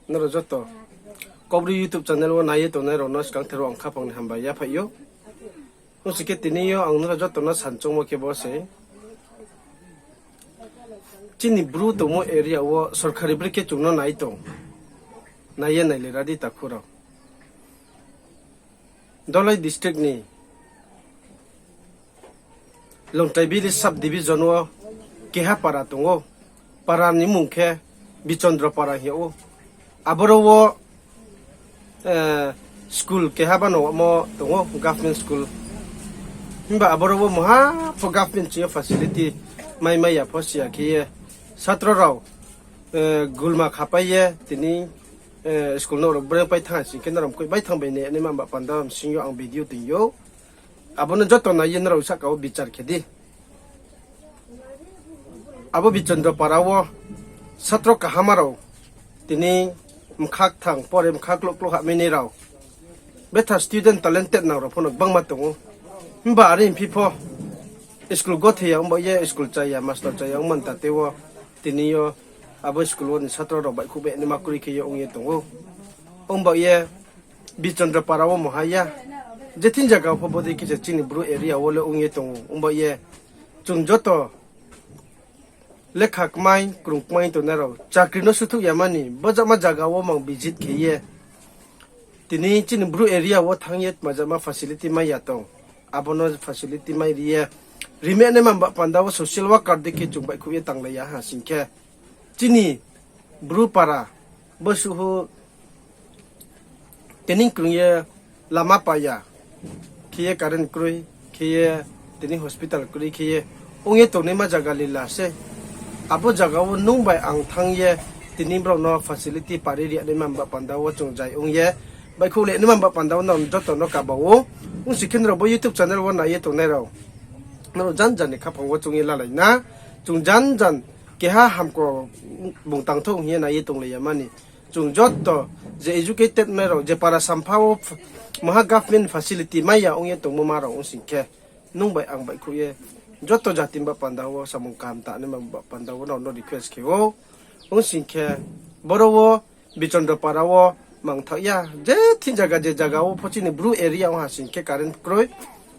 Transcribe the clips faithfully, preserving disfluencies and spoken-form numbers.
Nrao joto Kaubru YouTube channel wo nai ye tongnai rao no skangther wo ang khaphang ni hambai yaphaih ou. Ong sing khe tini yo ang nrao joto no sanchongmo khe bo se, chini Bru tongmo area wo sorkari brekhe chung no nai tong, nai ye nailera di takhu rao. Dholai district ni Longtaibili sub division wo keha para tong ou. Para ni mmung khe Bichondro para hing yag ou. Aboro wo school keha bano mo tong ou, government school. Himba aboro wo mungha pho government ching yo facility mai mai ya pho si ya khe ye satro rao gulma khapai ye tini school no rao breng pai thanng sing khe nrao mkoih bai thanng bai nai naima ba panda bsing yo ang video toing ou. Abo no joto nai ye nrao sahka wo bichar khe di. Abo Bichondro para wo satro kahama rao tini mkha kthang pore mkha klouh klouh hahmainai rao, betha student talented nang rao pho no gbangma tong ou. Himba are phi pho school gothe ya ong baoh ye, school cha ya, master cha ya ong man ta tei wo, tini yo abo school wo ni satro rao baihkhouh bai naima kroi khe ye ong ye tong ou. Ong baoh ye Bichondro para wo mungha ya, je thing zaga pho bodei khe se chini Bru area wo le ong ye tong ou. Ong baoh ye chung joto lekha kmai krung kmai tongnai rao chakri no suthuh ya mani bojama zaga wo mang visit khe ye, tini chini Bru area wo thanng ye tma jama facility mai ya tong, abo no facility mai ri ye, rimi naima ba panda wo social worker dei khe chung baihkhouh ye tanglai ya ha sing khe, chini Bru para bo suhu tini krung ye lama pa ya khe ye, current kroi khe ye, tini hospital kroi khe ye ong ye tongnaima zaga lila se. Abo zaga wo nung bai ang thanng ye tini brao no facility pari ri naima ba panda wo chung zai ong ye, baihkhouh le naima ba panda wo nrao joto no kaba ou. Ong sing khe nrao bo YouTube channel wo nai ye tongnai rao, nrao jan jan ni khaphang wo choung ye lalai na. Chung jan jan keha hamkro bung tangthouh hing ye nai ye tonglai ya mani. Chung joto je educated nai rao, je para sampha wo mungha government facility mai ya ong ye tongmo ma rao ong sing khe, nung bai ang baihkhouh ye joto jati ba panda wo samung kaham ta naima ba panda wo nrao no request khe ou. Ong sing khe boro wo Bichondro para wo mang thaoh ya, je thing zaga je zaga wo pho chini Bru area ong ha sing khe current kroi,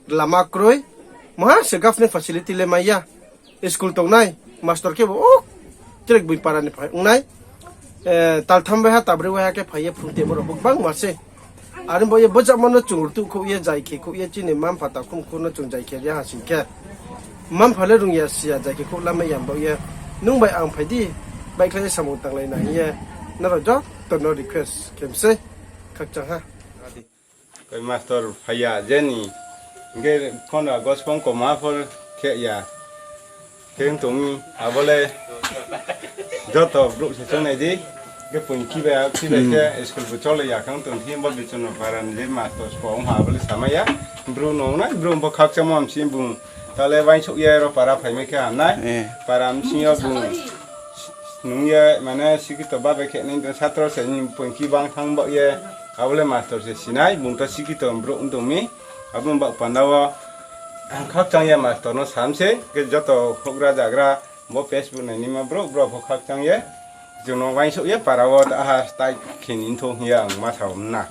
lama kroi, mungha se government facility le mai ya. School tongnai, master khe bo o Trekboi para ni phai ong nai. Taltham waiha, tabroi waiha khe phai ye phrung temo rao bo gbangma se. Are baoh ye bojama no chung rtuh khouh ye, zai khe khouh ye, chini mma-mpha takhum khu no chung zai khe ri ha sing khe, mma-mpha le rung ya si ya, zai khe khouh lamai ya baoh ye, nung bai ang phai di, baihkhlai ye samung tanglai na hing ye, nrao joto no request khe mi sei, khakchang ha. Koi master phai ya je ni, hing khe khon August phong koma pho khe ya. Khe ong tong mi, abo le joto brouh se choung nai di. Khe poing khi bai, a khi bai khe school bo cholai ya khe ong tong thing, bo Bichondro para ni je master spo ong ha, abo le samai ya. Bru no ong nai, bru bo khakchangmo bsing bung ta le uaingsouh ye ro para phaimai khe ham nai. Para bsing yo bung nung ye mane sikito ba bai khe nai, satro se ni poing khi bang thanng baoh ye, abo le master se si nai, bung to sikito brouh ong tong mi. Abo ni baoh panda wo khakchang ye master no sam se, khe joto houhgra jagra, bo Facebook nainaima brouh, brouh pho khakchang ye, chung no uaingsouh ye para wo ta ha style khe ni thou hing ye ang ma sa ou na.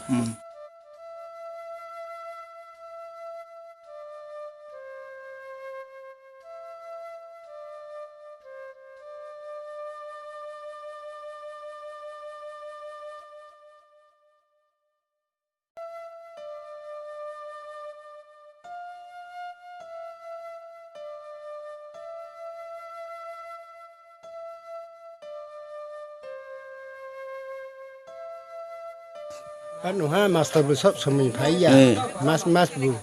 Ano ha master bu sob somoi phai ya. Mas mas bu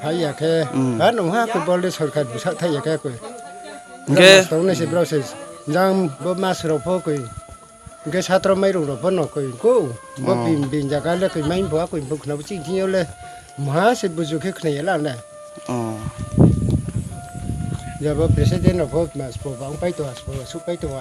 phai ya khe. Ano ha koi bol de sorkar bu sak thai ya khe koi. Hingkhe master nai se brao se jang bo mas rao pho koi. Hingkhe satro mairung rao pho no koi ko. Bo bini bini jaga le koi mai bo a koi bo khna bo chini thing yo le. Mha se buju khe khna ya la le. Jabo president rao pho mas bo bang pai to, as bo suh pai to a.